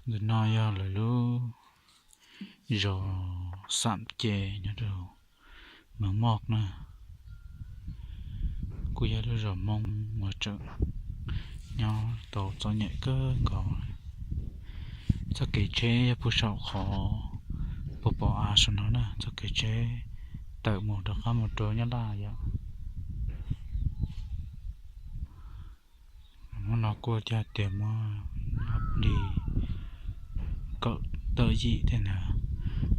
Ntawm no yog lawv lub zos Xam Ces nyob rau Mws Moj na. Kuj yog lub zos Hmoob uas tseem nyob tau txom nyem kawg nkaus. Txoj kev tsheb yog puag saum qhov puag pom av saum no na, txoj kev tsheb tawm mus rov qab mus rau Nyab Laj yom. Hnub no kuj cog tias muaj li kaum tawm yim tej ntawd,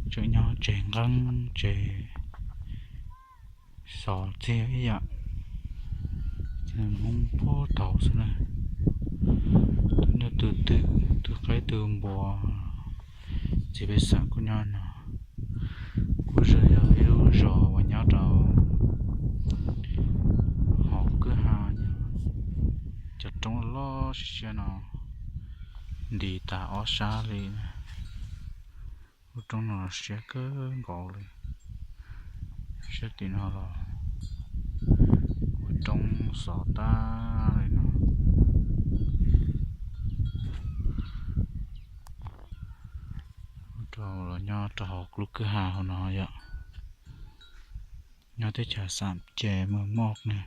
tseem nyob tsev nqeeb tsev xov txiag ib yam. Hmoob puag thaud xwb na, tus nyuj tus twm tus qaib tus npua, txiv pej xeem kuj nyob no. Kuj zoo yog ib lub zos uas nyob rau hauv kwj ha, cov roob loj siab siab no ntis tas ob sab li. Lub roob no siab kawg nkaus li, siab tim no los ua roob xov tag li no. Rau los nyob rau hauv lub kwj ha hauv no yom, nyob teb chaws Xam Ces Mws Moj na.